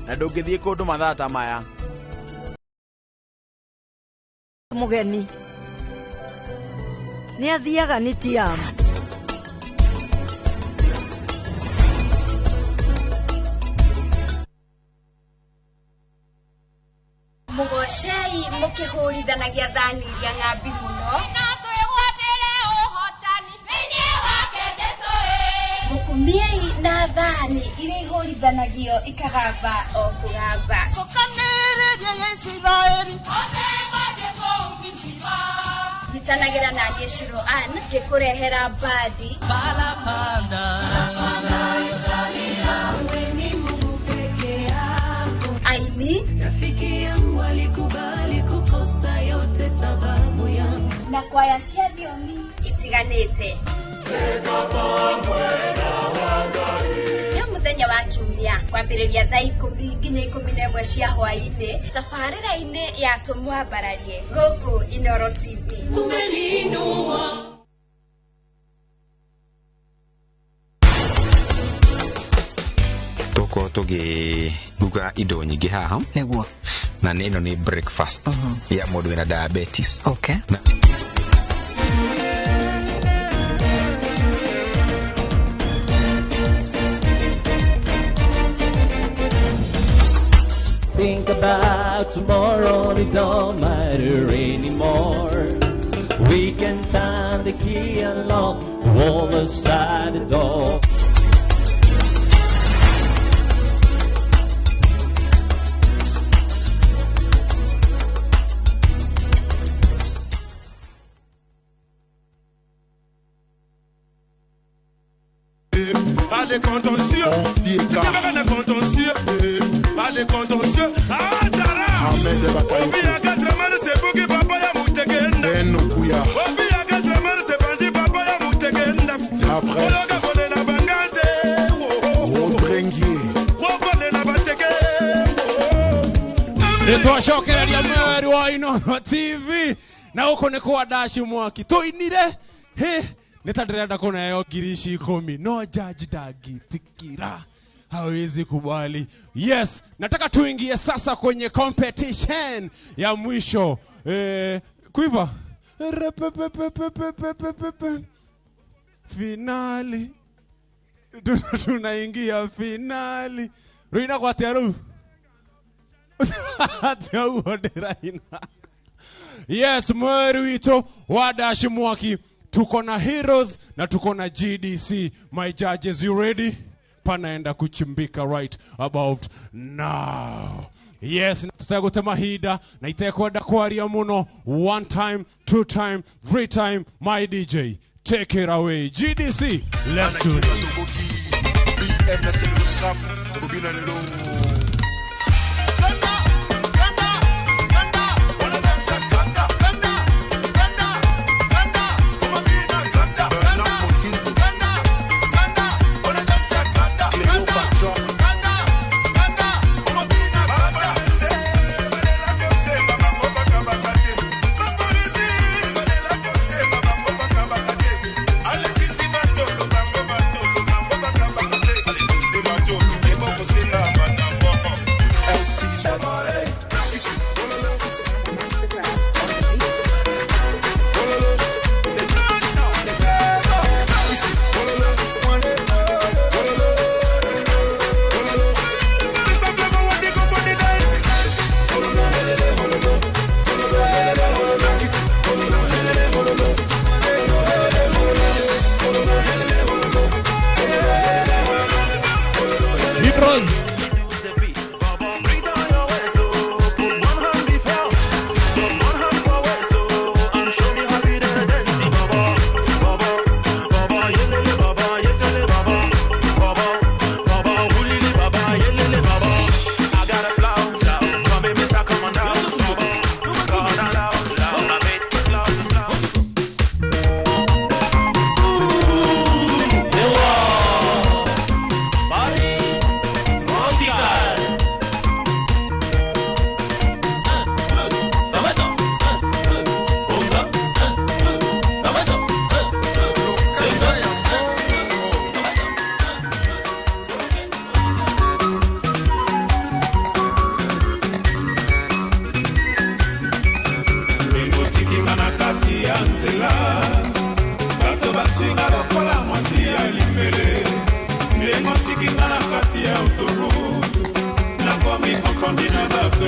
Na ndũngĩthiĩ kũndũ mathaa ta maya. Mũgeni nĩ athiaga nĩ tiam. Mũgocei mũkĩhũrithanagia thani iria ng'ambi mũno. Mũkumiei na thani iria ihũrithanagio ikagamba o kũgamba. Nyitanagĩra na niĩ Shiro Ann ngĩkũrehera mbandi aini Rafiki yangu alikubali kukosa yote sababu yangu. Na kwaya cia thiomi itiganĩte. Nĩ mũthenya wa kiumia kwambĩrĩria thaa 10 nginya 11 cia hwaĩ-inĩ tabarĩra-inĩ ya Tũmwambararie gũkũ Inoro TV. Umeniinua. Tũkorwo tũkĩruga indo nyingĩ haha. Nĩguo. Na nĩ ĩno nĩ breakfast ya mũndũ wĩna diabetes. Okay. Na Think about tomorrow, it don't matter anymore. We can turn the key and lock the wall aside the door. Allez contentieux, contentieux, allez contentieux, ah Dara, Obi ya katraman se bugi papa ya mutegenda, Obi ya katraman se banji papa ya mutegenda, Ologa kole na banganze, Wokole na bateke, Nĩtwacokereria mweri wa Inooro TV na gũkũ nĩ kwa Dash Mwaki tũinire hĩ nĩ ta ndĩrenda kũneo ngiri ici 10 no jaji ndangĩtĩkĩra, hawezi kubali. Yes, nataka tuingie sasa kwenye competition ya mwisho. Kuiva Repepepepepepepepe. Finali. Tunaingia finali. Ruina kwa atia rĩu? Atia ũguo ndĩraina. Yes, mweri witũ wa Dash Mwaki tuko na Heroes na tuko na GDC. My judges, you ready? Panaenda kuchimbika right about now. Yes, tutagute mahinda na itekwenda kwaria muno. One time, two time, three time. My DJ, take it away. GDC, let's do it. Alekisi matolo, bango batolo, bango bakabaka te.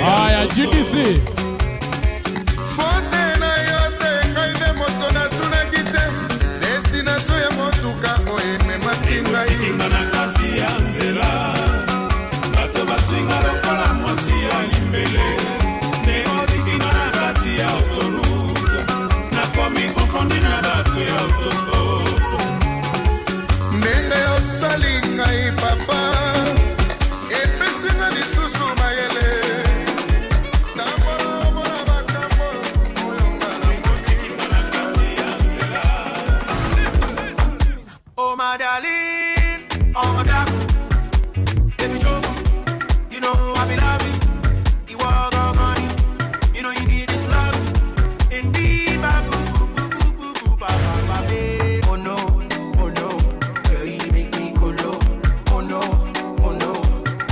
Haya GDC. Fote na yote ngai nde moto natunaki te destination ya motuka oyo ememaki ngai na kati ya nzela bato baswinga lokola mwasi ya limbele ndenge otikinga na kati ya autoroute nakomi konfondi na bato ya autostop ndenge osali ngai papa epesinga lisusu mayele. Oh my darling, oh my darling, baby Joe, you know I be loving you all the money, you know you need this love, indeed, ba boo boo boo boo boo ba ba ba babe. Oh no, girl you make me colo. Oh no,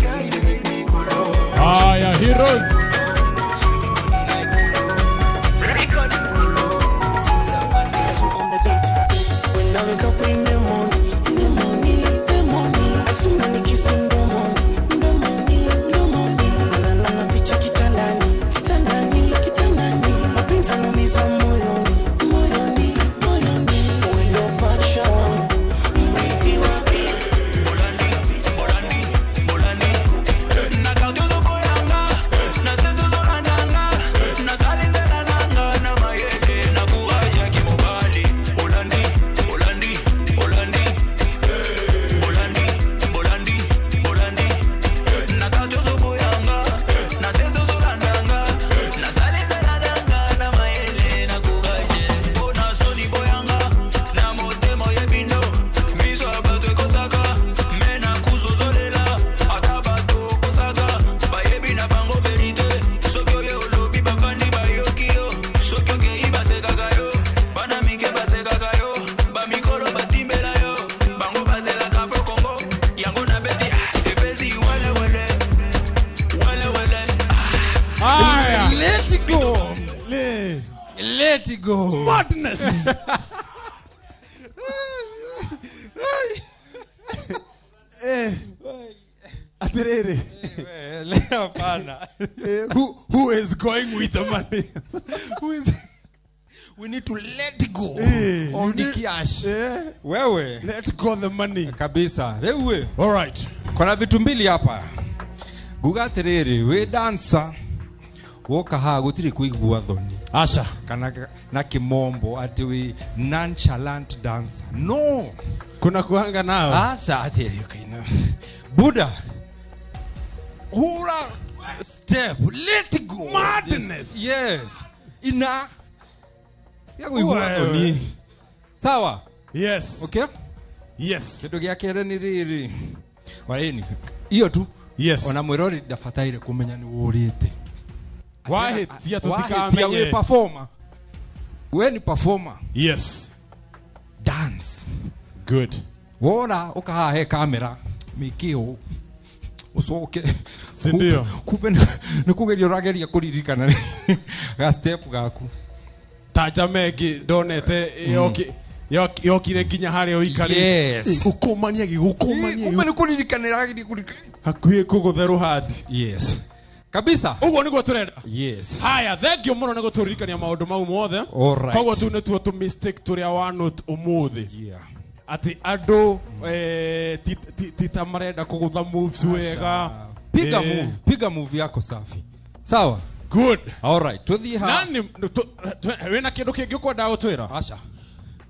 girl you make me colo. Ah yeah, heroes. When I wake up in the morning. Let it go. Madness. Atirere. Who is going with the money? Who is? We need to let go of the cash. Wewe. Let go the money. Kabisa. Wewe. All right. Kuna vitu mbili hapa. Guga atirere, we dancer. Woka ha gutiri kuigua thoni. Asha. Kana na kimombo ati we nonchalant dancer. No. Kuna kuanga nao. Asha ati okay no. Buddha. Hura step. Let go. Madness. Yes. Ina ya kuigua thoni. Sawa? Yes. Okay? Yes. Kindu gia kere ni riri. Waini. Iyo tu. Yes. Ona mwirori ndabataire kumenya ni wurite. Wahitia tutikamenye. We performer. We ni performer. Yes. Dance. Good. Wora ukahahe kamera mikio ucoke. Sindio. Kumbe ni kugeria urageria kuririkana ga step gaku. Ta jama ĩngĩ ndonete yokire nginya harĩa ũikarĩte. Yes. Gũkũmania gĩgũkũmania. Kumbe ni kuririkana irageria kuririkana. Hakuhĩ kũgũthe rũhandi. Yes. Kabisa. Uguo niguo turenda. Yes. Haya, thank you muno niguo turirikania maundu mau mothe. All right. Koguo tu nituo tu mistake turia wa note umuthi. Yeah. Ati andu ti ta marenda kugutha moves wega. Piga move, piga move yako safi. Sawa? Good. All right. Tuthie ha. Nani wina kindu kingi ukwenda gutwira? Acha.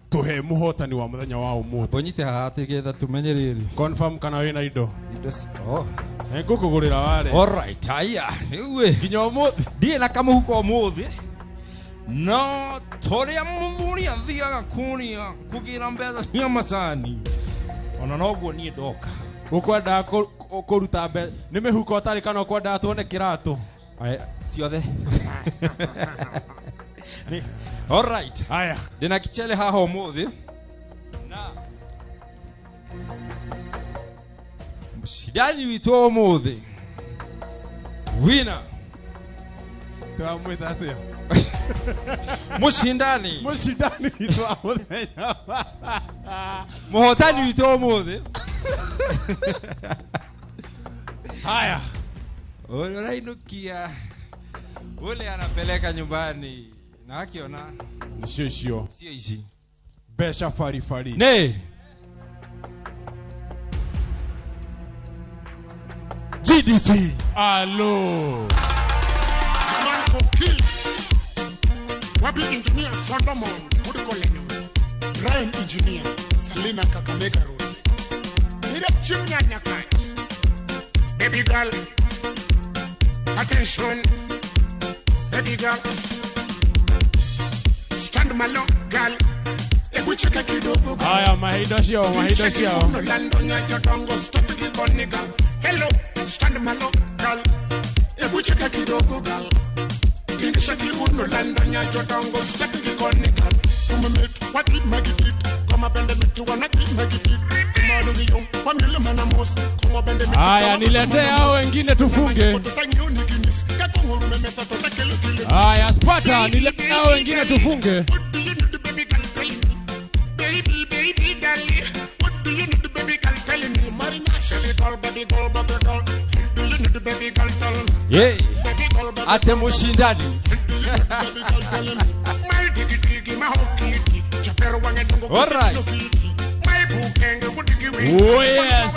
Tuhe muhotani wa muthenya wa umuthi. Bonyite haha tigetha tumenye riri. Confirm kana wina indo. Indo. Oh. Ngũkũgũrĩra ware. All right. Aya. Rĩu nginya ũmũthĩ ndirĩ na kamũhuko ũmũthĩ. No toria mũthuri athiaga kũrĩa kũgĩra mbeca cia macani. Ona noguo niĩ ndoka. Ũkwendaga kũruta mbeca nĩ mĩhuko ũtarĩ kana ũkwendaga tuone kĩratũ? Ciothe. All right. Aya. Ndĩna kichele haha ũmũthĩ. Na mũcindani witũ ũmũthĩ. Winner. Twamwĩta atĩa? Mũcindani. Mũcindani witũ wa mũthenya. Mũhotani witũ ũmũthĩ. Haya. Ũrainukia ule anapeleka nyumbani na akiona Nicio icio. Sio ici. Mbeca baribari. Nĩ GDC. Alo. Man go kill. Wabi engineer Solomon Mudukoleno. Brian engineer Salina Kakamega Road. Mirep Chimnya Nyakai. Baby girl. Attention. Baby girl. Stand malo girl. Ebu cheka kidogo. Haya mahinda ciao, mahinda ciao. Hello, stand malo girl. Ebu cheka kidogo girl. Tingisha kiuno lando nyajo dongo step kikoni girl. Kuma mit what it make it kama bende mitu wana it make it kama do yom wa mile mana mos kama bende mitu. Haya niletee hao wengine tufunge. Haya Sparta niletee hao wengine tufunge. Baby, baby, darling, what do you need, baby girl, telling me? Baby girl, baby girl, baby girl, do you need, baby girl, telling me? Yeah. Baby girl, baby Ate mushindani. Baby girl, telling me. My diggy diggy, my hockey, chapero wange dongo. All right. My bukenge, what did you Oh yes.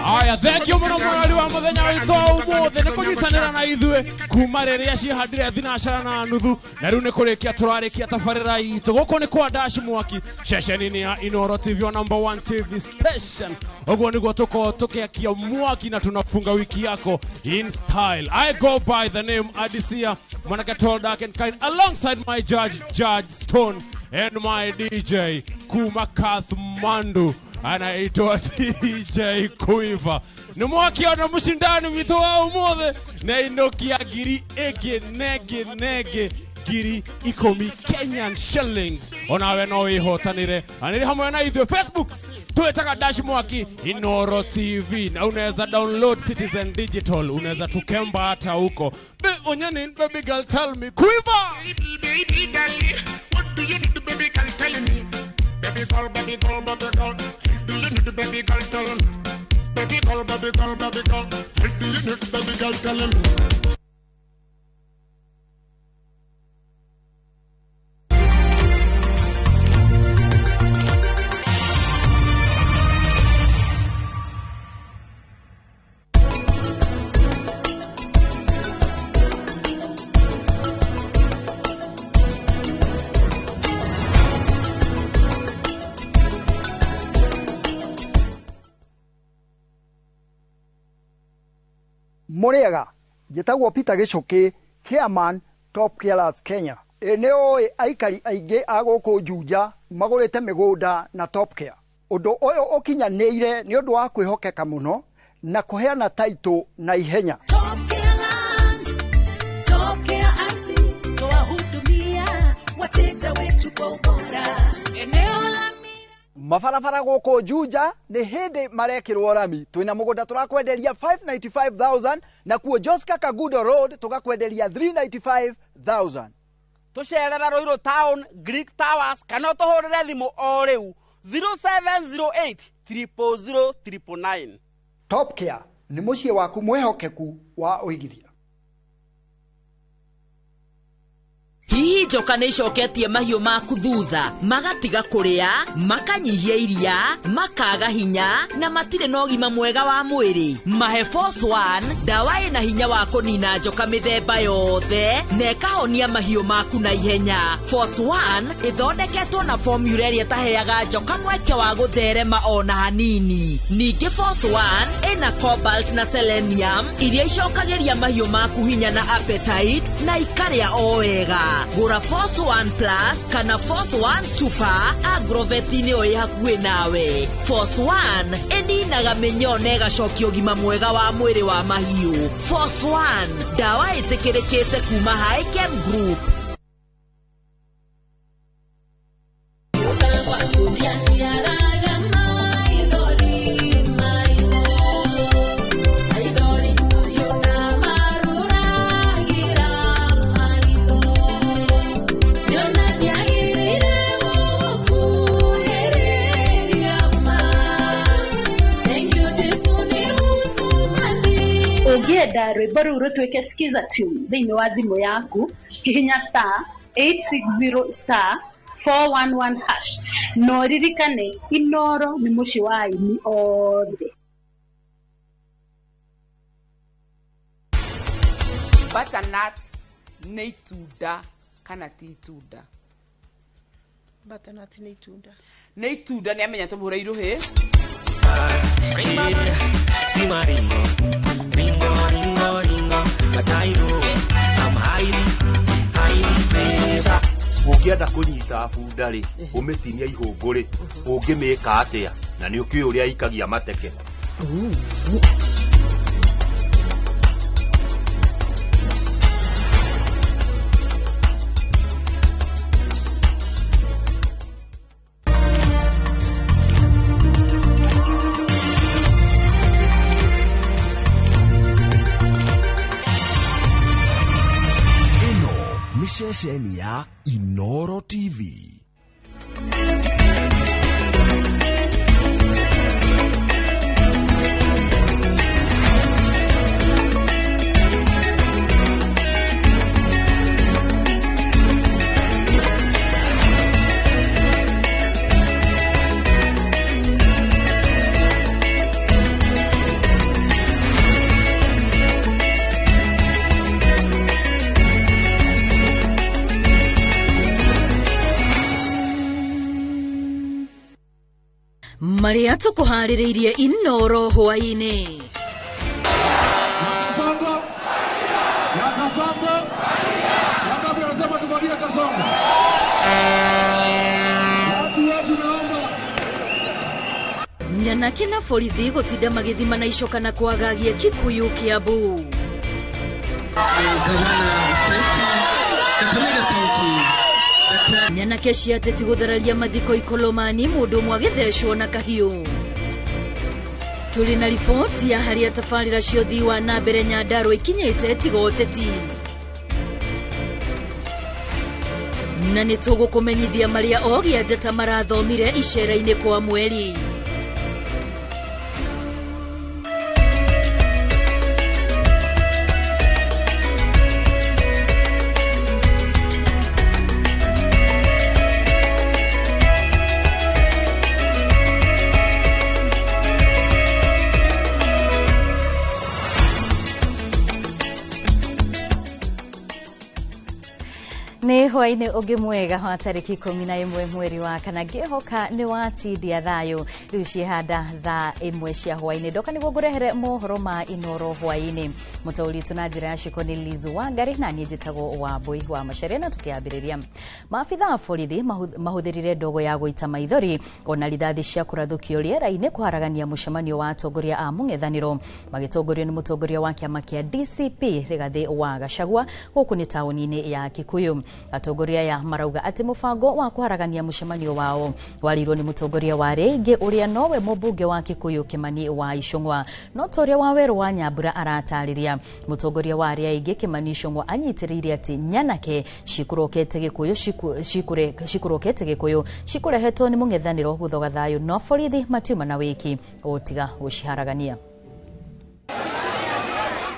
Aya, thank you muno mwarari wa muthenya witũ umuthi nĩ kũnyitanĩra na ithuĩ kuma rĩrĩa ciĩhandire thinacara na nuthu na rĩu nĩ kũrĩkia tũrarĩkia tabarĩra itũ gũkũ nĩ kwa Dash Mwaki ceceni-inĩ ya Inooro TV number 1 TV station. Ũguo nĩguo tũkorwo tũkĩakia mwaki na tunafunga wiki yako in style. I go by the name Adisia Mwanake, tall, dark and kind, alongside my judge, Judge Stone, and my DJ kuma Kathmandu anaitwa DJ Kuiva. Nĩ mwakiona mũcindani witũ wa ũmũthĩ na inokia ngiri ĩngĩ nenge nenge ngiri ikũmi Kenyan shillings. Onawe no wĩhotanĩre na nĩrĩ hamwe na ithuĩ Facebook twĩtaga Dash Mwaki Inooro TV, na unaweza download Citizen Digital, unaweza tukemba hata huko. Be onyeni baby girl tell me Kuiva. Baby, baby, darling, what do you need, baby girl, telling me? Baby girl, baby girl, baby girl, do you need, baby girl, telling me? Baby girl, baby girl, baby girl, do you need, baby girl, telling me? Muriaga njĩtagwo Peter Gĩcũkĩ, chairman Top Carers Kenya. Ĩ nĩ ũĩ aikari aingĩ a gũkũ Juja magũrĩte mĩgũnda na Top Care. Ũndũ ũyũ ũkinyanĩire nĩ ũndũ wa kwĩhokeka mũno na kũheana taitũ na ihenya. Top Care Lands, Top Care Ardhi, twahudumia wateja wetu kwa ubora. Eneo la Mabarabara gũkũ Juja nĩ hĩndĩ marekĩrwo rami. Twĩna mũgũnda tũrakwenderia 595,000 na kuo Joska Kagudo Road tũgakwenderia 395,000. Tũcerere Ruiru Town, Greek Towers kana ũtũhũrĩre thimũ o rĩu 0708 000 999. Top Care nĩ mũciĩ waku mwĩhokeku wa ũigithia. Hihi njoka nĩ icoketie mahiũ maku thutha, magatiga kũrĩa, makanyihia iria, makaga hinya na matirĩ na ũgima mwega wa mwĩrĩ? Mahe Force One, ndawa ĩna hinya wa kũnina njoka mĩthemba yothe na ĩkahonia mahiũ maku na ihenya. Force One ĩthondeketwo na formula ĩrĩa ĩtaheaga njoka mweke wa gũtherema ona hanini. Ningĩ Force One ĩna cobalt na selenium iria icokagĩria mahiũ maku hinya na appetite na ikarĩa o wega. Gũra Force One Plus kana Force One Super agrovet-inĩ o ĩ hakuhĩ nawe. Force One ĩninaga mĩnyoo na ĩgacokia ũgima mwega wa mwĩrĩ wa mahiũ. Force One, ndawa ĩtĩkĩrĩkĩte kuma Hikem Group. Ũngĩenda rwĩmbo rũu rũtuĩke skiza tune thĩinĩ wa thimũ yaku, hihinya star 860 star 411 hash na ũririkane Inoro nĩ mũciĩ wa aini othe. Butternut nĩ itunda kana ti itunda? Butternut nĩ itunda. Nĩ itunda nĩ amenya tũmũhũre irũhĩ. See my ringo, ringo, ringo, ringo, but I know I'm highly, highly favored. Ũngĩenda kũnyita bunda rĩ, ũmĩtinia ihũngũ rĩ, ũngĩmĩka atĩa? Na nĩ ũkĩũĩ ũrĩa ikagia mateke. Ĩno nĩ ceceni ya Inoro TV. Marĩa tũkũharĩrĩirie Inoro hwaĩ-inĩ. Kasongo. Ya Kasongo. Wangapi wanasema tuvalie Kasongo? Watu wetu naomba. Nyanake na borithi gũtinda magĩthimana icoka na kwagagia Kikuyu Kiambu. Nyanake cia ateti gũthararia mathiko Ikolomani mũndũ ũmwe agĩthecwo na kahiũ. Tũrĩ na riboti ya harĩa tabarĩra cia ũthii wa na mbere Nyandarua ikinyĩte tiga ũteti. Na nĩ tũgũkũmenyithia marĩa ogi a njata marathomire icera-inĩ kwa mweri. Nĩ hwainĩ ũngĩ mwega wa tarĩki 11 mweri wa kana, ngĩhoka nĩ watindia thayũ. Rĩu ciĩhanda thaa 1 cia hwainĩ ndoka nĩguo ngũrehere mohoro ma Inoro hwainĩ. Mũtaũri witũ na njĩra ya ciko nĩ Liz Wangari na niĩ njĩtagwo Wambui wa Macharia. Na tũkĩambĩrĩria, maabitha a borithi mahũthĩrire ndogo ya gũita maithori ona rithathi cia kũrathũkio rĩera-inĩ kũharagania mũcemanio wa atongoria a mũng'ethanĩro magĩtongorio nĩ mũtongoria wa kĩama kĩa DCP Rigathĩ wa Gachagua gũkũ nĩ taũni-inĩ ya Kikuyu. Atongoria aya marauga atĩ mũbango wa kũharagania mũcemanio wao warĩirwo nĩ mũtongoria wa rĩngĩ ũrĩa nowe mũmbunge wa Kikuyu Kimani wa Ichung'wa. No ta ũrĩa Wawerũ wa Nyambura aratarĩria, mũtongoria wa arĩa aingĩ Kimani Ichung'wa anyitĩrĩire atĩ nyanake cikũrũkĩte Gĩkũyũ cikũrũkĩte Gĩkũyũ cikũrehetwo nĩ mũng'ethanĩro gũthoga thayũ, no borithi matiuma na wĩki gũtiga gũciharagania.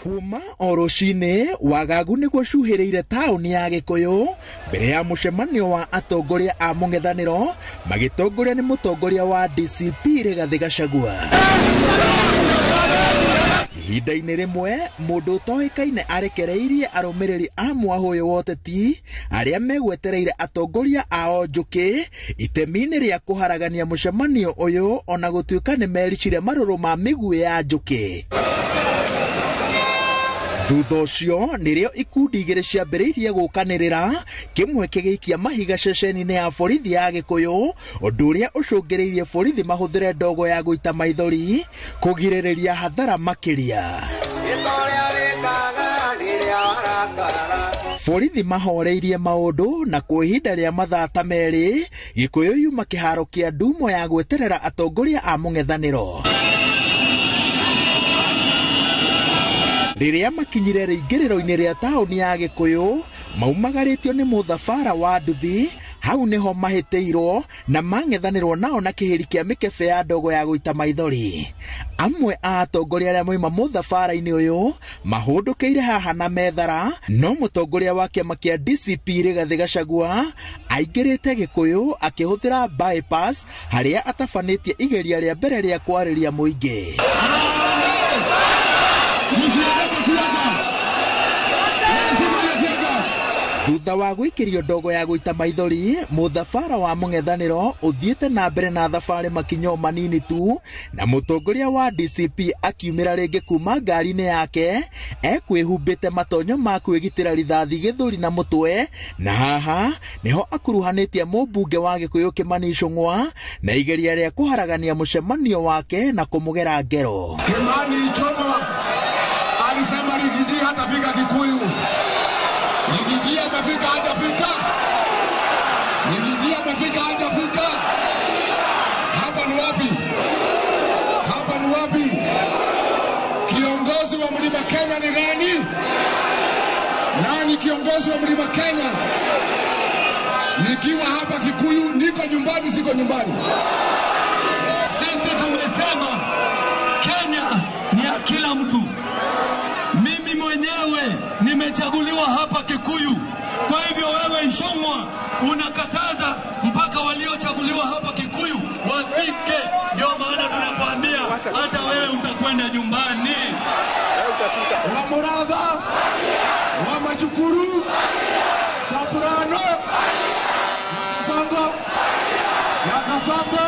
Kuma o rũcinĩ wagagu nĩguo cuhĩrĩire taũni ya Gĩkũyũ mbere ya mũcemanio wa atongoria a mũng'ethanĩro magĩtongoria nĩ mũtongoria wa DCP Rigathĩ Gachagua. Ihinda-inĩ rĩmwe mũndũ ũtoĩkaine arekereirie arũmĩrĩri a mwahũ ũyũ wa ũteti arĩa megwetereire atongoria ao njũkĩ itemi-inĩ rĩa kũharagania mũcemanio ũyũ ona gũtuĩka nĩ mericire marũrũ ma mĩguĩ ya njũkĩ. Thutha ũcio nĩrĩo ikundi igĩrĩ ciambĩrĩirie gũkanĩrĩra, kĩmwe kĩgĩikia mahiga ceceni-inĩ ya borithi ya Gĩkũyũ, ũndũ ũrĩa ũcũngĩrĩirie borithi mahũthĩre ndogo ya gũita maithori kũgirĩrĩria hathara makĩria. Borithi mahoreirie maũndũ na kwa ihinda rĩa mathaa ta 2 Gĩkũyũ yuma kĩharo kĩa ndumo ya gweterera atongoria a mũng'ethanĩro. Rĩrĩa makinyire rĩingĩrĩro-inĩ rĩa taũni ya Gĩkũyũ maumagarĩtio nĩ mũthabara wa nduthi Hau nĩho mahĩtĩirwo na mang'ethanĩrwo nao na kĩhĩri kĩa mĩkebe ya ndogo ya gũita maithori. Amwe a atongoria arĩa moima mũthabara-inĩ ũyũ mahũndũkĩire haha na methara, no mũtongoria wa kĩama kĩa DCP Rigathĩ Gachagua aingĩrĩte Gĩkũyũ akĩhũthĩra bypass harĩa atabanĩtie igeria rĩa mbere rĩa kwarĩria mũingĩ. Thutha wa gwĩkĩrio ndogo ya gũita maithori, mũthabara wa mũng'ethanĩro ũthiĩte na mbere na thabarĩ makinyo manini tu, na mũtongoria wa DCP akiumĩra rĩngĩ kuma ngari-inĩ yake ekwĩhumbĩte matonyo ma kwĩgitĩra rithathi gĩthũri na mũtwe, na haha nĩho akuruhanĩtie mũmbunge wa Gĩkũyũ Kimani Ichung'wa na igeria rĩa kũharagania mũcemanio wake na kũmũgera ngero. Kimani Ichung'wa alisema Rigiji hatafika Kikuyu. Rigiji amefika hajafika? Rigiji amefika hajafika? Hapa ni wapi? Hapa ni wapi? Kiongozi wa Mlima Kenya ni nani? Nani kiongozi wa Mlima Kenya? Nikiwa hapa Kikuyu, niko nyumbani, siko nyumbani. Sisi tumesema Kenya ni ya kila mtu. Mimi mwenyewe nimechaguliwa hapa Kikuyu. Kwa hivyo wewe Ichung'wa unakataza mpaka waliochaguliwa hapa Kikuyu wafike. Ndio maana tunakwambia hata wewe utakwenda nyumbani. Wa Muratha, wa Machukuru, Soprano, Kasongo, ya Kasongo,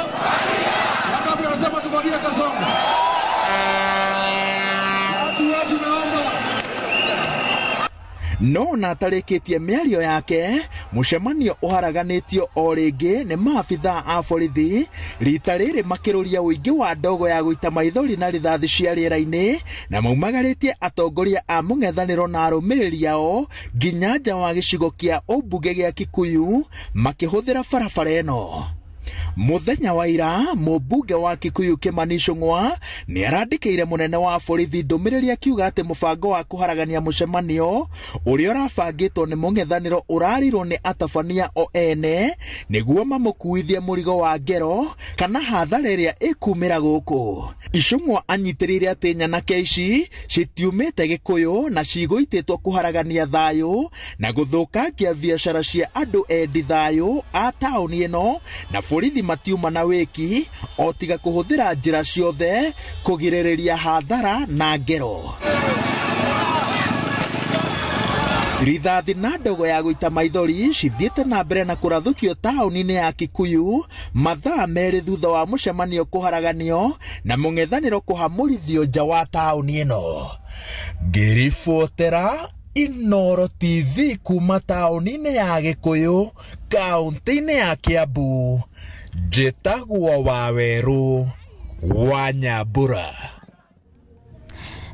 wangapi wanasema tufagie Kasongo? Watu wetu naomba. No na atarĩkĩtie mĩario yake, mũcemanio ũharaganĩtio o rĩngĩ nĩ maabithaa a borithi, rita rĩrĩ makĩrũria ũingĩ wa ndogo ya gũita maithori na rithathi cia rĩera-inĩ, na maumagarĩtie atongoria a mũng'ethanĩro na arũmĩrĩri ao nginya nja wa gĩcigo kĩa ũmbunge gĩa Kikuyu makĩhũthĩra barabara ĩno. Mũthenya wa ira, mũmbunge wa Kikuyu Kimani Ichung'wa nĩ arandĩkĩire mũnene wa borithi ndũmĩrĩri akiuga atĩ mũbango wa kũharagania mũcemanio ũrĩa ũrabangĩtwo nĩ mũng'ethanĩro ũrarirwo nĩ atabania o ene nĩguo mamũkuithie mũrigo wa ngero kana hathara ĩrĩa ĩkumĩra gũkũ. Ichung'wa anyitĩrĩire atĩ nyanake ici citiumĩte Gĩkũyũ na cigũitĩtwo kũharagania thayũ na gũthũkangia biacara cia andũ endi thayũ a taũni ĩno, na borithi matiuma na wĩki o tiga kũhũthĩra njĩra ciothe kũgirĩrĩria hathara na ngero. Rithathi na ndogo ya gũita maithori cithiĩte na mbere na kũrathũkio taũni-inĩ ya Kikuyu mathaa merĩ thutha wa mũcemanio kũharaganio na mũng'ethanĩro kũhamũrithio nja wa taũni ĩno. Ngĩribotera Inooro TV kuma taũni-inĩ ya Gĩkũyũ, kaũntĩ-inĩ ya Kiambu, njĩtagwo Wawerũ wa Nyambura.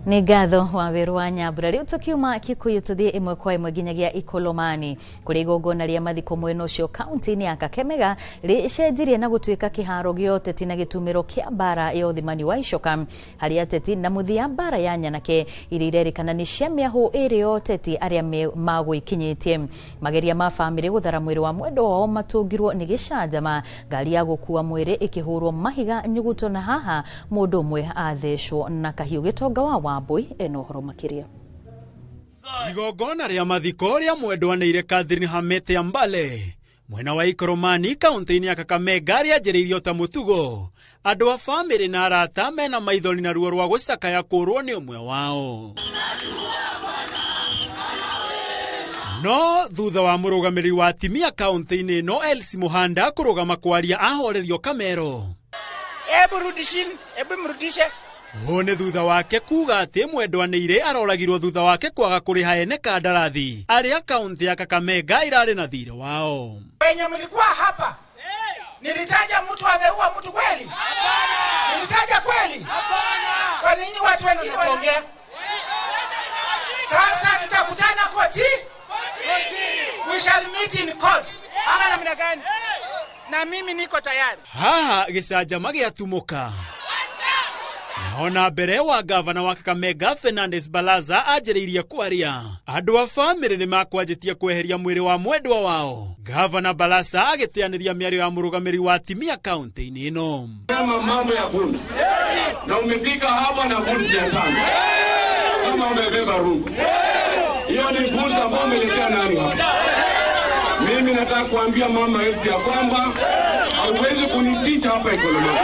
Nĩ ngatho Wawerũ wa Nyambura. Rĩu tũkiuma Kikuyu tũthiĩ ĩmwe kwa ĩmwe nginyagia Ikolomani kũrĩa igongona rĩa mathiko mwena ũcio kaunti-inĩ ya Kakamega rĩcenjirie na gũtuĩka kĩharo gĩa ũteti na gĩtumĩro kĩa mbara ya ũthimani wa icoka, harĩa ateti na mũthia mbara ya nyanake iria irerĩkana nĩ cia mĩahũ ĩrĩ ya ũteti arĩa magũikinyĩtie. Mageria ma bamĩrĩ gũthara mwĩrĩ wa mwendwa wao matũngirwo nĩ gĩcanjama, ngari ya gũkua mwĩrĩ ĩkĩhũrwo mahiga nyuguto, na haha mũndũ ũmwe athecwo na kahiũ. Gĩtonga wa Wambui ena ũhoro makĩria. Igongona rĩa mathiko rĩa mwendwa nĩire Catherine Hamete Ambale mwena wa Ikoromani kaunti-inĩ ya Kakamega rĩanjĩrĩirio ta mũtugo. Andũ a bamĩrĩ na arata mena maithori na ruo rwa gũcakaya kũrwo nĩ ũmwe wao. No thutha wa mũrũgamĩrĩri wa atimia kaunti-inĩ ĩno Elsie Muhanda kũrũgama kwaria ahorerio Kamero. Ebu rudishin, ebu mrudishe. Ũũ nĩ thutha wake kuga atĩ mwendwa nĩire aroragirwo thutha wake kwaga kũrĩha ene kandarathi arĩa kaunti ya Kakamega irarĩ na thirĩ wao. Wenye mlikuwa hapa, nilitaja mtu ameua mtu kweli? Nilitaja kweli? Kwa nini watu wenu wanaongea? Sasa tutakutana koti. We shall meet in court. Ama namna gani? Na mimi niko tayari. Haha gĩcanjama gĩatumũka. Ona mbere wa gavana wa Kakamega Fernandes Baraza anjĩrĩirie kwaria, andũ a bamĩrĩ nĩ makwanjĩtie kweheria mwĩrĩ wa mwendwa wao. Gavana Barasa agĩteanĩria mĩario ya mũrũgamĩrĩri wa atimia kaunti-inĩ ĩno. Kama mambo ya goons na umefika hapa na goons 500 kama umebeba rungu, hiyo ni goons ambayo umeletea nani hapa? Mimi nataka kuambia mama Elsie ya kwamba hauwezi kunitisha hapa Ikolomani.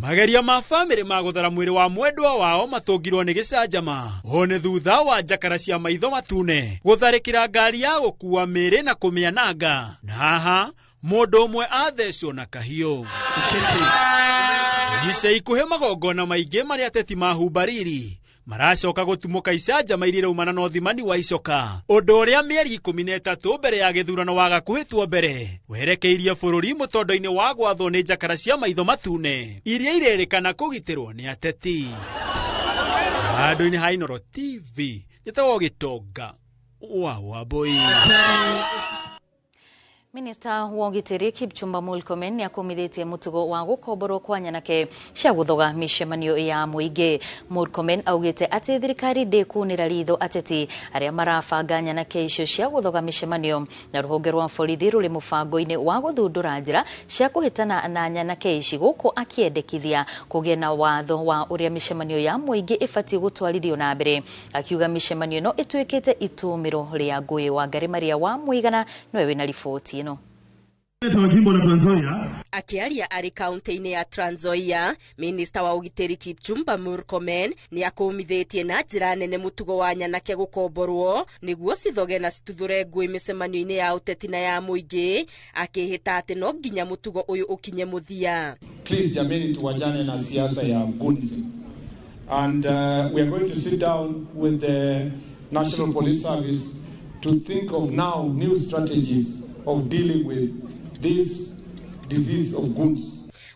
Mageria ma bamĩrĩ ma gũthara mwĩrĩ wa mwendwa wao matũngirwo nĩ gĩcanjama. Ũũ nĩ thutha wa njakara cia maitho matune gũtharĩkĩra ngari ya gũkua mĩĩrĩ na kũmĩananga, na haha mũndũ ũmwe athecwo na kahiũ. Ica ikuhĩ magongona maingĩ marĩa ateti mahumbariri maracoka gũtumũka icanjama iria iraumana na ũthimani wa icoka, ũndũ ũrĩa mĩeri 13 mbere ya gĩthurano waga kũhĩtwo mbere werekeirie bũrũri mũtondo-inĩ wa gwathwo nĩ njakara cia maitho matune iria irerĩkana kũgitĩrwo nĩ ateti. Handũ-inĩ ha Inooro TV, njĩtagwo Gĩtonga wa Wambui. Minista wa ũgitĩri Kipchumba Murkomen nĩakumithĩtie mũtugo wa gũkomborwo kwa nyanake cia gũthoga mĩcemanio ya mũingĩ. Murkomen augĩte atĩ thirikari ndĩkunĩra ritho ateti arĩa marabanga nyanake icio cia gũthoga mĩcemanio, na rũhonge rwa borithi rũrĩ mũbango-inĩ wa gũthundũra njĩra cia kũhĩtana na nyanake ici, gũkũ akĩendekithia kũgĩe na watho wa ũrĩa mĩcemanio ya mũingĩ ĩbatiĩ gũtwarithio na mbere. Akiuga mĩcemanio ĩno ĩtuĩkĩte itũmĩro rĩa ngũĩ. Wangari Maria wa Mũigana nĩwe wĩna riboti ĩno. Akiaria arĩ kaunti-inĩ ya Trans Nzoia, minista wa ũgitĩri Kipchumba Murkomen nĩ akũmithĩtie na njĩra nene mũtugo wa nyanake gũkomborwo nĩguo cithoge na cituthũre ngũĩ mĩcemanio-inĩ ya ũteti na ya mũingĩ, akĩhĩta atĩ no nginya mũtugo ũyũ ũkinye mũthia. Please jameni, tuwachane na siasa ya goons. And we are going to sit down with the National Police Service to think of now new strategies of dealing with this disease of goons.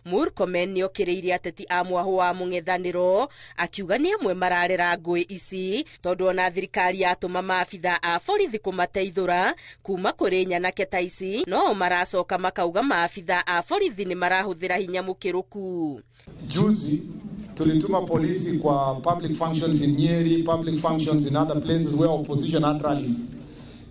Murkomen nĩokĩrĩirie ateti a mwahũ wa mũng'ethanĩro akiuga nĩ amwe mararera ngũĩ ici tondũ ona thirikari yatũma maabitha a borithi kũmateithũra kuma kũrĩ nyanake ta ici, no maracoka makauga maabitha a borithi nĩ marahũthĩra hinya mũkĩrũku. Juzi tulituma polisi kwa public functions in Nyeri, public functions in other places where opposition had rallies.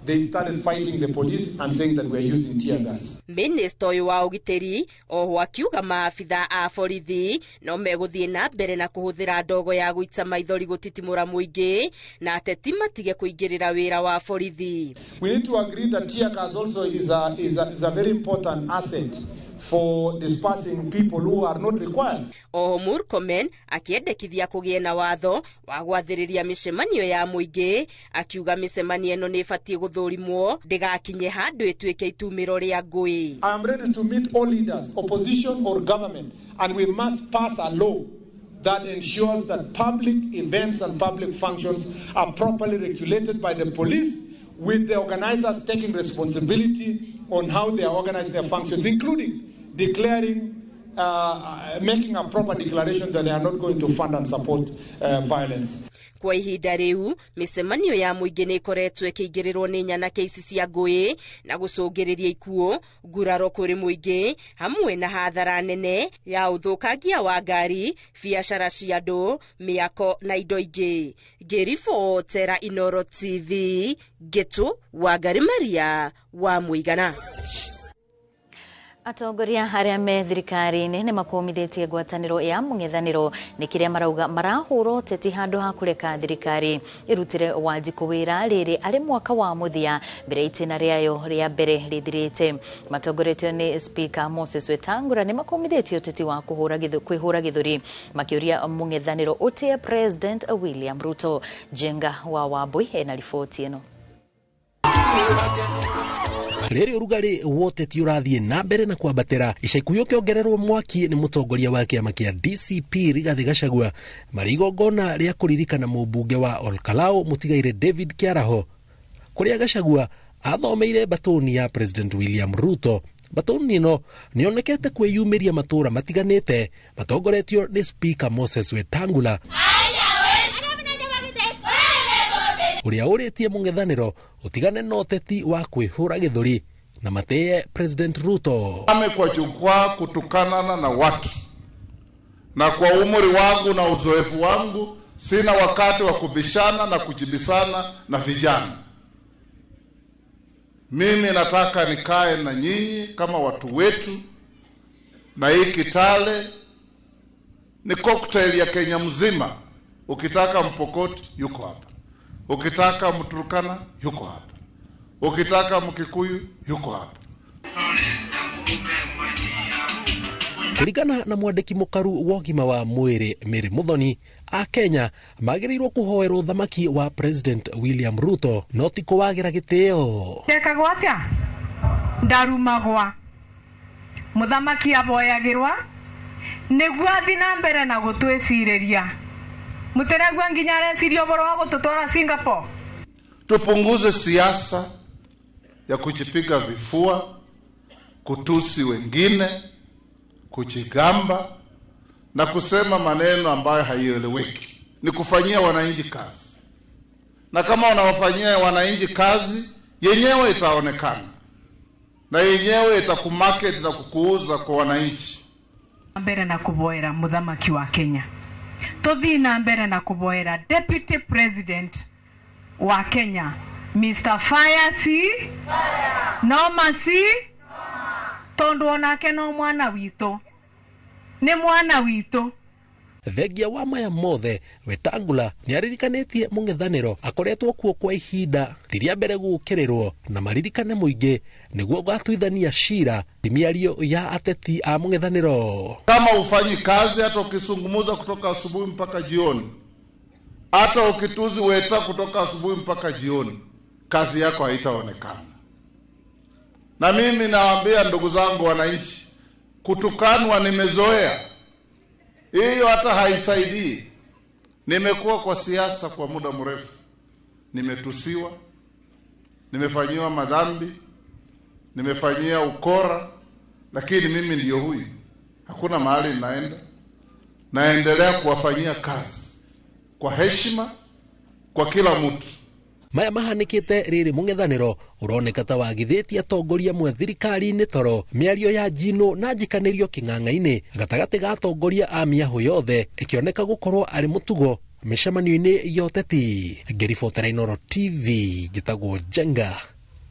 They started fighting the police and saying that we are using tear gas. Minista ũyũ wa ũgitĩri oho akiuga maabitha a borithi no megũthiĩ na mbere na kũhũthĩra ndogo ya gũita maithori gũtitimũra mũingĩ na ateti matige kũingĩrĩra wĩra wa borithi. We need to agree that tear gas also is a very important asset for dispersing people who are not required. Oho Murkomen akĩendekithia kũgĩe na watho wa gwathĩrĩria mĩcemanio ya mũingĩ, akiuga mĩcemanio ĩno nĩ ĩbatiĩ gũthũrimwo ndĩgakinye handũ ĩtuĩke itumĩro rĩa ngũĩ. I am ready to meet all leaders, opposition or government, and we must pass a law that ensures that public events and public functions are properly regulated by the police, with the organizers taking responsibility on how they organize their functions, including declaring, making a proper declaration that they are not going to fund and support violence. Kwa ihinda rĩu mĩcemanio ya mũingĩ nĩ ĩkoretwo ĩkĩingĩrĩrwo nĩ nyanake ici cia ngũĩ na gũcũngĩrĩria ikuũ, nguraro kũrĩ mũingĩ hamwe na hathara nene ya ũthũkangia wa ngari, biacara cia andũ, mĩako na indo ingĩ. Ngĩribotera Inooro TV, Ngĩtũ Wangari Maria wa Mũigana. Atongoria arĩa me thirikari-inĩ nĩ makũmithĩtie ngwatanĩro ya mũng'ethanĩro nĩ kĩrĩa marauga marahũra ũteti handũ ha kũreka thirikari ĩrutĩre Wanjikũ wĩra rĩrĩ arĩ mwaka wa mũthia mbere itĩna rĩayo rĩa mbere rĩthirĩte. Matongoretio nĩ Speaker Moses Wetangula nĩ makũmithĩtie ũteti wa kwĩhũra gĩthũri makĩũria mũng'ethanĩro ũtĩe President William Ruto. Jenga wa Wambui ena riboti ĩno. Rĩrĩ ũrugarĩ wa ũteti ũrathiĩ na mbere na kwambatĩra, ica ikuhĩ ũkĩongererwo mwaki nĩ mũtongoria wa kĩama kĩa DCP Rigathĩ Gachagua marĩ igongona rĩa kũririkana mũmbunge wa Olkalau mũtigaire David Kĩaraho, kũrĩa Gachagua athomeire batoni ya President William Ruto. Batoni ĩno nĩyonekete kwĩyumĩria matũũra matiganĩte matongoretio nĩ Speaker Moses Wetangula ũrĩa ũrĩtie mũng'ethanĩro ũtigane na ũteti wa kwĩhũra gĩthũri na matĩye President Ruto. Ame kwa jukwaa kutukanana na watu Na kwa umri wangu na uzoefu wangu, sina wakati wa kubishana na kujibisana na vijana. Mimi nataka nikae na nyinyi kama watu wetu, na hii Kitale ni cocktail ya Kenya mzima. Ukitaka Mpokot yuko hapa, ukitaka Mturkana yuko hapa, ukitaka Mkikuyu yuko hapa. Kũringana na mwandĩki mũkaru wa ũgima wa mwĩrĩ Mary Muthoni, a Kenya magĩrĩirwo kũhoerwo thamaki wa President William Ruto no ti kũwagĩra gĩtĩo. Ndekagwo atĩa? Ndarumagwa. Mũthamaki aboyagĩrwa nĩguo athi na mbere na gũtwĩcirĩria. Mũtĩraigua nginya areciria ũhoro wa gũtũtwara Singapore. Tupunguze siasa ya kujipiga vifua, kutusi wengine, kujigamba na kusema maneno ambayo haieleweki. Ni kufanyia wananchi kazi, na kama unawafanyia wananchi kazi, yenyewe itaonekana na yenyewe itakumarket na kukuuza kwa wananchi. Mbere na kuboera muthamaki wa Kenya, tuthii na mbere na kuboera Deputy President wa Kenya Mr. Fire si Noma si tondu onake no mwana witũ, nĩ mwana witũ. Thengia wa maya mothe, Wetangula nĩaririkanĩtie mũng'ethanĩro akoretwo kuo kwa ihinda ti rĩa mbere gũũkĩrĩrwo na maririkane mũingĩ nĩguo gatuithania cira ti mĩario ya ateti a mũng'ethanĩro. Kama ufanyi kazi, hata ukisungumuza kutoka asubuhi mpaka jioni, hata ukituzi Weta kutoka asubuhi mpaka jioni, kazi yako haitaonekana. Na mimi nawaambia ndugu zangu wananchi, kutukanwa nimezoea, hiyo hata haisaidii. Nimekuwa kwa siasa kwa muda mrefu, nimetusiwa, nimefanyiwa madhambi, nimefanyia ukora, lakini mimi ndiyo huyu. Hakuna mahali ninaenda, naendelea kuwafanyia kazi kwa heshima kwa kila mtu. Maya mahanĩkĩte rĩrĩ mũng'ethanĩro ũroneka ta wagithĩtie atongoria amwe thirikari-inĩ toro mĩario ya njino na njikanĩrio kĩng'ang'a-inĩ gatagatĩ ga atongoria a mĩahũ yothe ĩkĩoneka gũkorwo arĩ mũtugo mĩcemanio-inĩ ya ũteti. Ngĩribotera Inooro TV njĩtagwo Njenga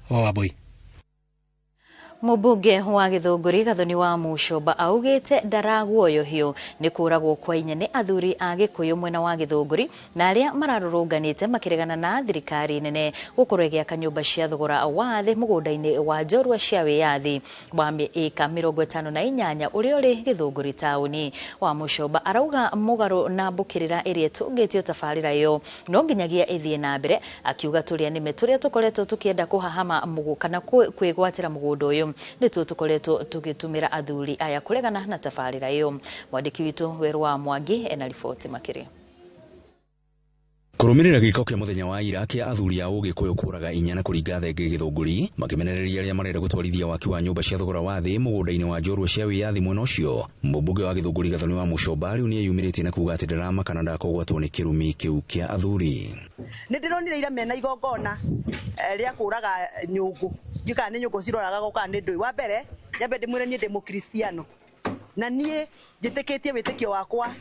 wa Wambui. Mũmbunge wa Gĩthũngũri Gathoni wa Mũcomba augĩte ndaraguoyohio nĩ kũragwo kwa inya nĩ athuri a Gĩkũyũ mwena wa Gĩthũngũri na arĩa mararũrũnganĩte makĩregana na thirikari nene gũkorwo ĩgĩaka nyũmba cia thogora wa thĩ mũgũnda-inĩ wa njorua cia wĩyathi wa ĩka 58 ũrĩa ũrĩ Gĩthũngũri taũni. Wa Mũcomba arauga mũgarũ na mbũkĩrĩra ĩrĩa ĩtũngĩtio tabarĩra ĩyo no nginyagia ĩthiĩ na mbere, akiuga tũrĩa nĩme tũrĩa tũkoretwo tũkĩenda kũhahama kana kwĩgwatĩra mũgũnda ũyũ nĩtuo tũkoretwo tũgĩtũmĩra athuri aya kũregana na tabarĩra ĩyo. Mwandĩki witũ Werũ wa Mwangi ena riboti makĩria. Kũrũmĩrĩra gĩko kĩa mũthenya wa ira kĩa athuri a Ũgĩkũyũ kũraga inya na kũringa thenge Gĩthũngũri makĩmenereria arĩa marenda gũtwarithia waki wa nyũmba cia thogora wa thĩ mũgũnda-inĩ wa njorua cia wĩyathi mwena ũcio. Mũmbunge wa Gĩthũngũri Gathoni wa Mũcomba rĩu nĩeyumĩrĩtie na kuga atĩ ndarama kana ndakũgwatwo nĩ kĩrumi kĩu kĩa athuri. Nĩ ndĩronire ira mena igongona rĩa kũraga nyũngũ, ndiũĩ kana nĩ nyũngũ ciroragagwo kana nĩ ndũĩ. Wa mbere nyambe ndĩmwĩre niĩ ndĩ mũkristiano na niĩ njĩtĩkĩtie wĩtĩkio wakwa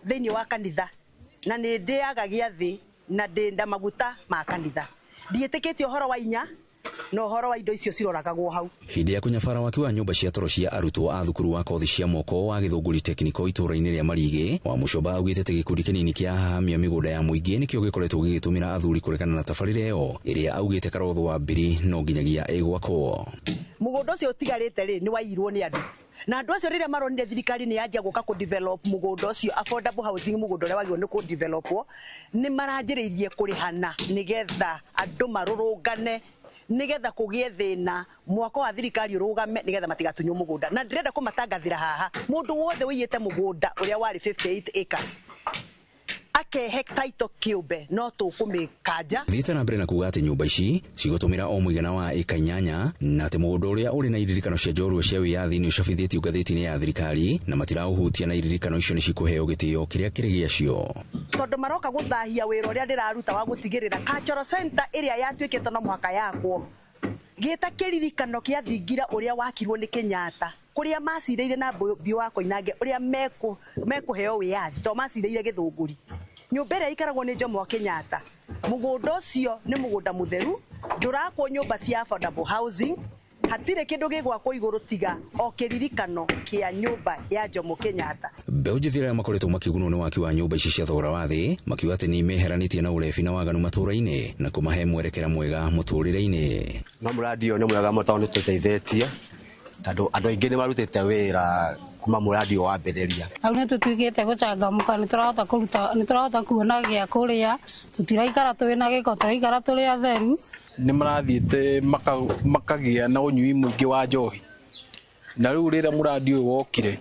thĩinĩ wa kanitha, na nĩ ndĩaga gĩathĩ na ndĩnda maguta ma kanitha. Ndiĩtĩkĩtie ũhoro wa inya na ũhoro wa indo icio ciroragagwo hau. Hĩndĩ ya kũnyabara waki wa nyũmba cia toro cia arutwo a thukuru wa kothi cia moko wa Gĩthũngũri Technical itũũra-inĩ rĩa Marigĩ, wa Mũcomba augĩte atĩ gĩkundi kĩnini kĩa ahamia mĩgũnda ya mũingĩ nĩkĩo gĩkoretwo gĩgĩtũmĩra athuri kũregana na tabarĩra ĩyo ĩrĩa augĩte Karotho wa Mbiri no nginyagia ĩgwakwo. Mũgũnda ũcio ũtigarĩte rĩ nĩ waiyirwo nĩ andũ, na andũ acio rĩrĩa maronire thirikari nĩ yanjia gũka kũ develop mũgũnda ũcio affordable housing, mũgũnda ũrĩa wagĩrĩirwo nĩ kũ developwo, nĩ maranjĩrĩirie kũrĩhana nĩgetha andũ marũrũngane, nĩgetha kũgĩe thĩna mwako wa thirikari ũrũgame, nĩgetha matigatunywo mũgũnda. Na ndĩrenda kũmatangathĩra haha, mũndũ wothe ũiyĩte mũgũnda ũrĩa warĩ 58 acres akehe title kĩũmbe no tũkũmĩkanja. Thiĩte na mbere na kuga atĩ nyũmba ici cigũtũmĩra o mũigana wa ĩka 8 na atĩ mũgũnda ũrĩa ũrĩ na iririkano cia njorua cia wĩyathi nĩ ũcabithĩtio ngathĩti-inĩ ya thirikari na matiraũhutia, na iririkano icio nĩ cikũheo gĩtĩo kĩrĩa kĩrĩ gĩacio. Tondũ maroka gũthahia wĩra ũrĩa ndĩraruta wa gũtigĩrĩra cultural center ĩrĩa yatuĩkĩte no mũhaka yakwo gĩta kĩririkano kĩa thingira ũrĩa wakirwo nĩ Kenyatta Kũrĩa macirĩire na Mbiũ wa Koinange ũrĩa mekũheo wĩyathi to macirĩire Gĩthũngũri. Nyũmba ĩrĩa ĩikaragwo nĩ Jomo Kenyatta, mũgũnda ũcio nĩ mũgũnda mũtheru, ndũrakwo nyũmba cia affordable housing, hatirĩ kĩndũ gĩgwakwo igũrũ tiga o kĩririkano kĩa nyũmba ya Jomo Kenyatta. Mbeũ njĩthĩ arĩa makoretwo makĩgunwo nĩ waki wa nyũmba ici cia thogora wa thĩ makiuga atĩ nĩ imeheranĩtie na ũrebi na waganu matũũra-inĩ na kũmahe mwerekera mwega mũtũũrĩre-inĩ. No mũradi ũyũ nĩ mwega mũno tondũ nĩ tũteithĩtie tondũ andũ aingĩ nĩ marutĩte wĩra kuma mũradi ũyũ wambĩrĩria. Hau nĩ tũtuĩkĩte gũcangamũka, nĩ tũrahota kũruta, nĩ tũrahota kuona gĩa kũrĩa, tũtiraikara twĩ na gĩko, tũraikara tũrĩ atheru. Nĩ marathiĩte makagĩa na ũnyui mũingĩ wa njohi, na rĩu rĩrĩa mũradi ũyũ wokire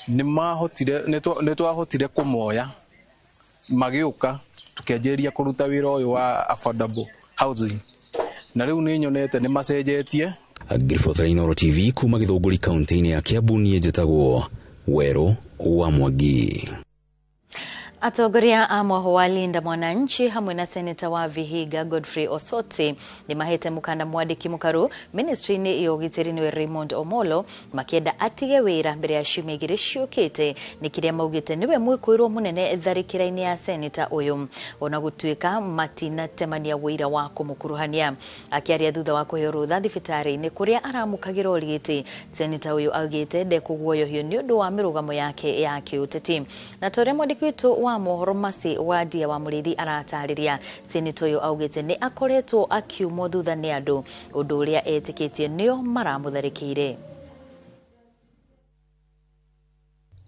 nĩ twahotire kũmoya magĩũka tũkĩanjĩrĩria kũruta wĩra ũyũ wa affordable housing, na rĩu nĩ nyonete nĩ macenjetie. Ngĩribotera Inooro TV kuma Gĩthũngũri kaunti-inĩ ya Kiambu, niĩ njĩtagwo Werũ wa Mwangi. Atongoria a mwahũ wa Linda Mwananchi hamwe na seneta wa Vihiga Godfrey Osotsi nĩ mahete mũkana mwandĩki mũkaru ministry-inĩ ya ũgitĩri nĩwe Raymond Omolo makĩenda atige wĩra mbere ya ciumia igĩrĩ ciũkĩte nĩ kĩrĩa maugĩte nĩwe mwĩkũĩrwo mũnene tharĩkĩra-inĩ ya seneta ũyũ, ona gũtuĩka matinatemania wũira wa kũmũkuruhania. Akĩaria thutha wa kũheo rũtha thibitarĩ-inĩ kũrĩa aramũkagĩra ũrigiti, seneta ũyũ augĩte ndekũguoyohio nĩ ũndũ wa mĩrũgamo yake ya kĩũteti. Na ta ũrĩa mwandĩki witũ wa mohoro Masi wa Ndia wa Mũrĩithi aratarĩria, seneta ũyũ augĩte nĩ akoretwo akiumwo thutha nĩ andũ, ũndũ ũrĩa etĩkĩtie nĩo maramũtharĩkĩire.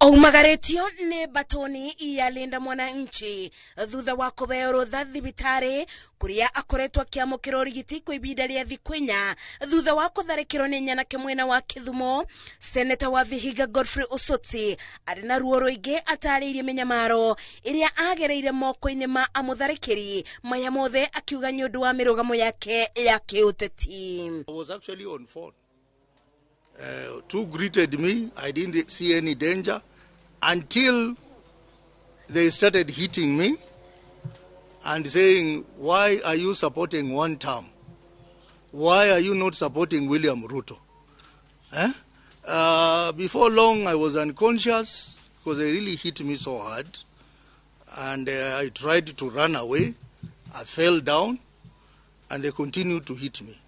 Aumagarĩtio nĩ batoni ya Linda Mwananchi thutha wa kũheo rũtha thibitarĩ kũrĩa akoretwo akĩamũkĩra ũrigiti kwa ihinda rĩa thikũ inya thutha wa kũtharĩkĩrwo nĩ nyanake mwena wa Kĩthumo. Seneta wa Vihiga Godfrey Osotsi arĩ na ruo rũingĩ atarĩirie mĩnyamaro ĩrĩa agereire moko-inĩ ma amũtharĩkĩri maya mothe akiuga nĩ ũndũ wa mĩrũgamo yake ya kĩũteti. I was actually on phone. Two greeted me. I didn't see any danger until they started hitting me and saying, why are you supporting one term? Why are you not supporting William Ruto? Eh? Before long, I was unconscious because they really hit me so hard. And I tried to run away. I fell down and they continued to hit me.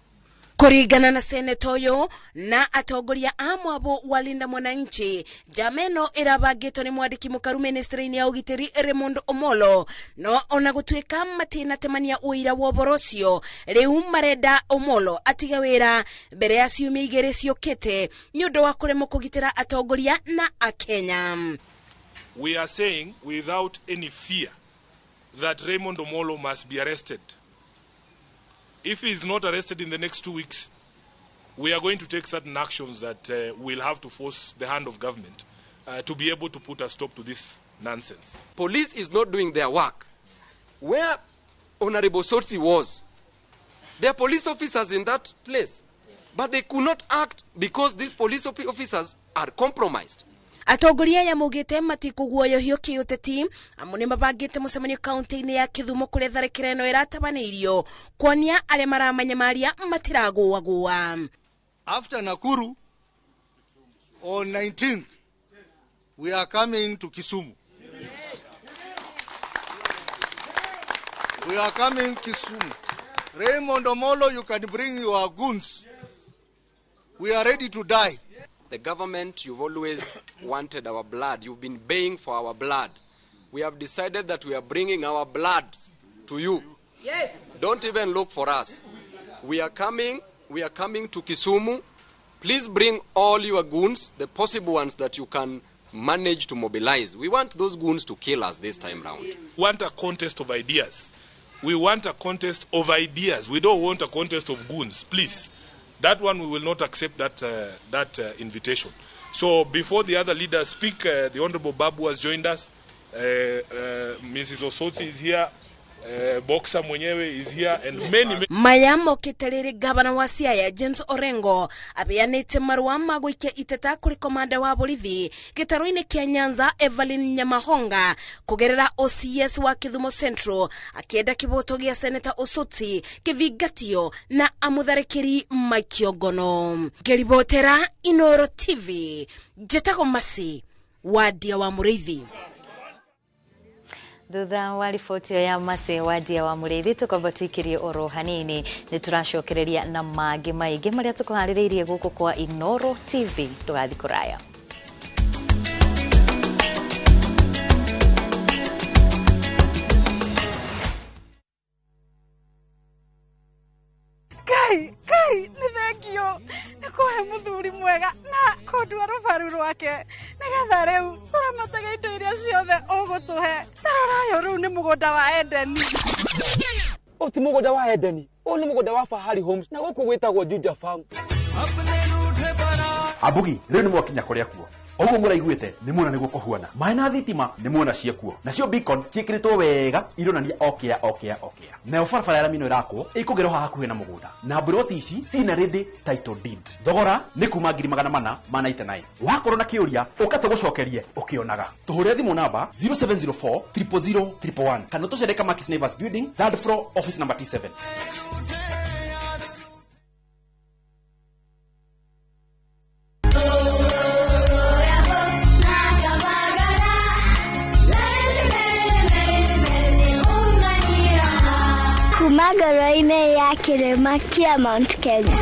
Kũringana na seneta ũyũ na atongoria a mwabo wa Linda Mwananchi, njama ĩno ĩrabangĩtwo nĩ mwandĩki mũkaru ministry-inĩ ya ũgitĩri Raymond Omolo, no ona gũtuĩka matinatemania ũira wa ũhoro ũcio, rĩu marenda Omolo atige wĩra mbere ya ciumia igĩrĩ ciũkĩte nĩ ũndũ wa kũremwo kũgitĩra atongoria na Akenya. We are saying without any fear that Raymond Omolo must be arrested. If he is not arrested in the next 2 weeks, we are going to take certain actions that will have to force the hand of government to be able to put a stop to this nonsense. Police is not doing their work. Where Honorable Sotsi was, there are police officers in that place, but they could not act because these police officers are compromised. Atongoria aya maugĩte matikũguoyohio kĩũteti amu nĩ mabangĩte mũcemanio kaunti-inĩ ya Kĩthumo kũrĩa tharĩkĩra ĩno ĩratabanĩirio kuonia arĩa maramanyamaria matiragũagũa. After Nakuru on 19th we are coming to Kisumu. We are coming Kisumu. Raymond Omolo, you can bring your goons. We are ready to die. The government, you've always wanted our blood. You've been baying for our blood. We have decided that we are bringing our blood to you. Yes. Don't even look for us. We are coming to Kisumu. Please bring all your goons, the possible ones that you can manage to mobilize. We want those goons to kill us this time round. We want a contest of ideas. We want a contest of ideas. We don't want a contest of goons, please. That one, we will not accept that invitation. So before the other leaders speak, the Honorable Babu has joined us. Mrs. Osotsi is here. Boxer mwenyewe is here and many, many. Maya mokĩte rĩrĩ gavana wa Siaya James Orengo abeanĩte marũa ma gũikia iteta kũrĩ komanda wa borithi gĩtarũ-inĩ kĩa Nyanza Evelyn Nyamahonga kũgerera OCS wa Kĩthumo Central akĩenda kĩboto gĩa Seneta Osotsi kĩthingatio na amũtharĩkĩri maikio ngono. Ngĩribotera Inoro TV, njĩtagwo Masi Wadia wa Mũrĩithi. Thutha wa riboti ya Masi Wadia wa Mũrĩithi tũkwamba tũikĩrie oro hanini nĩ tũracokereria na mangĩ maingĩ marĩa tũkũharĩrĩirie gũkũ kwa Inoro TV. Ndũgathiĩ kũraya. Kai, kai, nĩ thengio nĩ kũhe mũthuri mwega na kũndua rũbaru rwake nĩgetha rĩu tũramataga indo iria ciothe ũgũtũhe. Tarora ũyũ rĩu nĩ mũgũnda wa Edeni. Ũyũ ti mũgũnda wa Edeni, ũyũ nĩ mũgũnda wa Fahari Homes na gũkũ gwĩtagwo Juja Farm. Ambugi rĩu nĩ mwakinya kũrĩa kuo. Oguo mũraiguĩte nĩ muona nĩguo kũhuana. Maĩ na thitima nĩ muona ciekuo. Nacio beacon ciĩkĩrĩtwo wega ironania okĩa okĩa okĩa. Nayo barabara ya rami ĩno ĩrakwo ĩkũgerwo haha hakuhĩ na mũgũnda. Na mburoti ici cina ready title deed. Thogora nĩ kuma 499. Wakorwo na kĩũria ũka tũgũcokerie ũkĩonaga. Tũhũre thimũ namba 0704 000 111 kana tũcere Kamakis Neighbors Building, third floor, office number T7. Kuma ngoro-inĩ ya kĩrĩma kĩa Mount Kenya.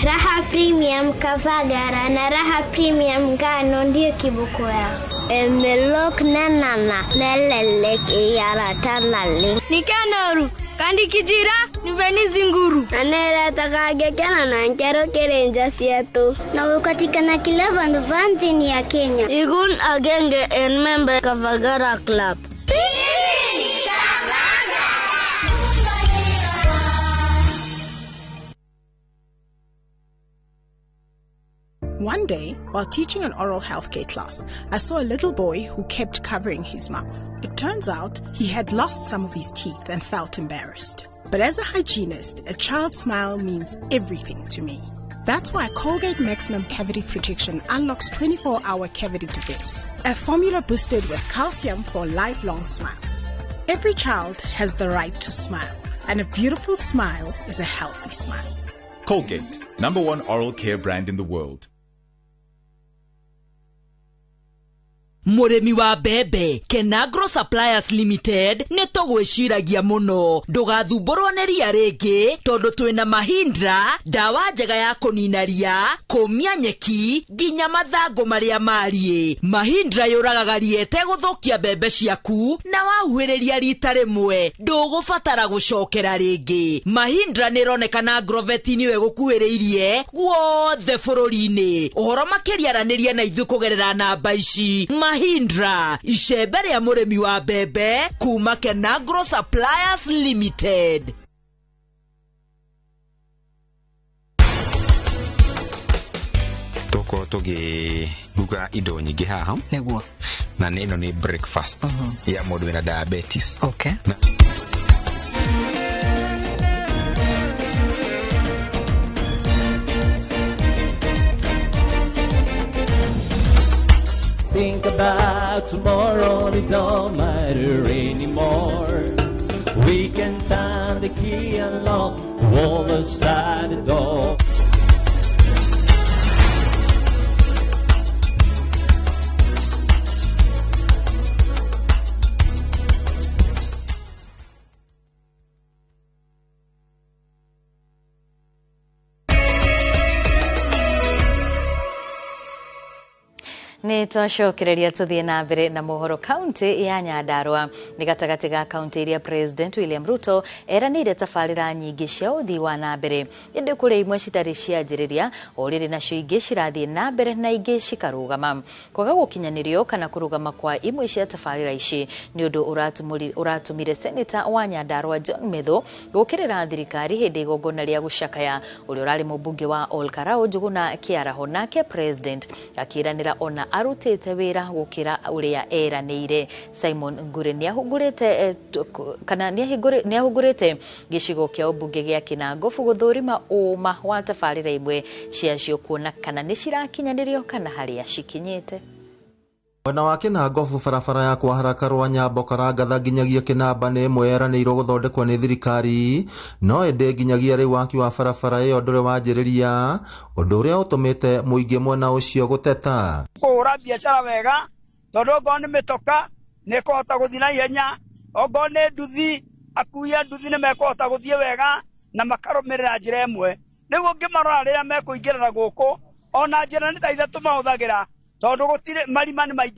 Raha Premium Kavagara na Raha Premium ngano ndio kiboko yao. Emelok nanana nelelek iyaratanale. Nikanoru kandi kijira niveni zinguru. Aneretagagekena na nkero kerenja sietu. Na ukatikana kila vandu vanthini ya Kenya. Igun agenge en member Kavagara Club. One day, while teaching an oral healthcare class, I saw a little boy who kept covering his mouth. It turns out he had lost some of his teeth and felt embarrassed. But as a hygienist, a child's smile means everything to me. That's why Colgate Maximum Cavity Protection unlocks 24-hour cavity defense, a formula boosted with calcium for lifelong smiles. Every child has the right to smile, and a beautiful smile is a healthy smile. Colgate, #1 oral care brand in the world. Mũrĩmi wa mbembe Kenagro Suppliers Limited nĩ tũgwĩciragia mũno ndũgathumbũrwo nĩ ria rĩngĩ tondũ twĩna Mahindra ndawa njega ya kũnina ria kũmia nyeki nginya mathangũ marĩa mariĩ. Mahindra yũragaga ria ĩtegũthũkia mbembe ciaku na wahuhĩrĩria rita rĩmwe ndũgũbatara gũcokera rĩngĩ. Mahindra nĩ ĩronekana Agrovet nĩyo ĩgũkuhĩrĩirie guothe bũrũri-inĩ. Ũhoro makĩria aranĩria na ithuĩ kũgerera namba ici. Mahindra icembe rĩa mũrĩmi wa mbembe kuma Kenagro Suppliers Limited. Tũkorwo tũgĩruga indo nyingĩ haha nĩguo na nĩ ĩno nĩ breakfast ya mũndũ wĩna diabetes. Okay. Think about tomorrow, it don't matter anymore. We can turn the key and lock the wall aside the door. Nĩ twacokereria tũthiĩ na mbere na mohoro. Kaunti ya Nyandarua nĩ gatagatĩ ga kaunti iria President William Ruto eranĩire tabarĩra nyingĩ cia ũthii wa na mbere, ĩndĩ kũrĩ imwe citarĩ cianjĩrĩria, o rĩrĩ nacio ingĩ cirathiĩ na mbere na ingĩ cikarũgama. Kwaga gũkinyanĩrio kana kũrũgama kwa imwe cia tabarĩra ici nĩ ũndũ ũratũmire Seneta wa Nyandarua John Methu gũkĩrĩra thirikari hĩndĩ igongona rĩa gũcakaya ũrĩa ũrarĩ mũmbunge wa Ol Kalou Njuguna Kĩaraho, nake President akĩranĩra ona arutĩte wĩra gũkĩra ũrĩa eranĩire. Simon Ngure nĩahungurĩte kana nĩahungurĩte gĩcigo kĩa ũmbunge gĩa Kinangofu gũthũrima ũma wa tabarĩra imwe ciacio kuona kana nĩ cirakinyanĩrio kana harĩa cikinyĩte. Mwena wa Kinangofu, barabara ya Kwaharaka rwa Nyambo Karangatha nginyagia Kinamba nĩ ĩmwe yeranĩirwo gũthondekwo nĩ thirikari, no ĩndĩ nginyagia rĩu waki wa barabara ĩyo ndũrĩ wanjĩrĩria, ũndũ ũrĩa ũtũmĩte mũingĩ mwena ũcio gũteta. Kũhũra biacara wega tondũ okorwo nĩ mĩtoka nĩ ĩkũhota gũthiĩ na ihenya, okorwo nĩ nduthi, akui a nduthi nĩ mekũhota gũthiĩ wega na makarũmĩrĩra njĩra ĩmwe. Rĩu ũngĩmarora rĩrĩa mekũingĩrĩra gũkũ, ona njĩra nĩ ta ithatũ mahũthagĩra tondũ gũtirĩ marima nĩ maingĩ.